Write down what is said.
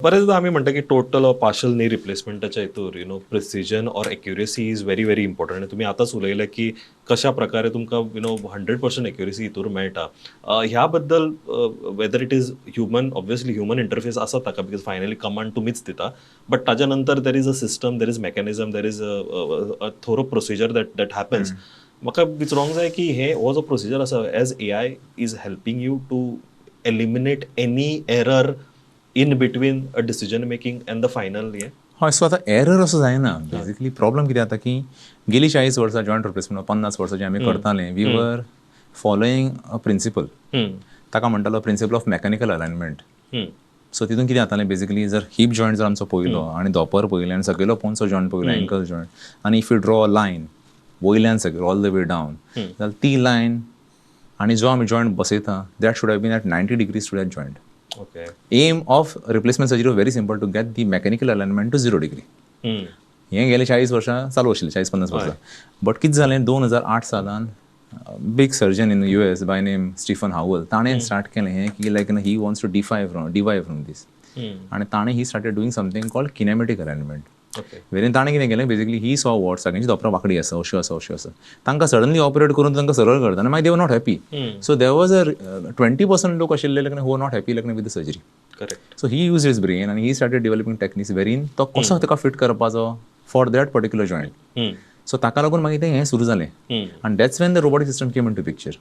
बरेचदा आमी म्हणटा की टोटल ऑर पार्शल नी रिप्लेसमेंटाच्या हितूर precision or accuracy is very very important. आनी तुमी आतांच उलयले की कशा प्रकारे तुमकां 100% एक्युरेसी हितूर मेळटा. ह्या बद्दल, whether it is human, obviously human interface आसा ताका, because finally command तुमीच दिता, बट ताज्या नंतर there is a system, there is mechanism, there is a thorough procedure that happens. म्हाका विचारूंक जाय की हे हो जो प्रोसिजर आसा, as AI is helping you to eliminate any error in between a decision making and the final हे? हय, सो आतां एरर असो जायना. बेजिकली प्रॉब्लम कितें जाता की गेली 40 वर्सां जॉयंट रिप्लेसमेंट, 50 वर्सां जें आमी करताले, we were following a principle. ताका म्हणटालो principle of mechanical alignment. So तितून कितें जातालें, बेजिकली जर हिप जॉयंट जर आमचो पळयलो आनी धोंपर पळयलें आनी सकयलो पोंदचो जॉयंट पळयलो, एंकल जॉयंट, आनी if you draw a line वयल्यान सकयल ऑल the way down जाल्यार ती लायन आनी जो आमी joint बसयता, that should have been at 90 degrees to that joint. Aim of replacement surgery very simple, to get the mechanical alignment to 0 degree. हें गेले 40 वर्सां चालू आशिल्लें, 40-50 वर्सां. बट कितें जालें, 2008 सालान big surgeon in US by name Stephen Howell, ताणें स्टार्ट केलें हें की like he wants to defy from deviate from this आनी ताणें he started doing something called kinematic alignment, wherein ताणें कितें केलें, बेसिकली ही सॉ what सगळ्यांची धोपरां वांकडी आसा, अश्यो आसा, अश्यो आसा, तांकां सडनली ऑपरेट करून तांकां सरळ करता आनी मागीर they were not happy. So there was a 20% लोक आशिल्ले like who not happy like with the surgery. So he used his brain आनी he started developing techniques wherein तो कसो ताका फिट करपाचो for that particular joint. So ताका लागून मागीर तें हें सुरू जालें आनी that's when the robotic system came into picture.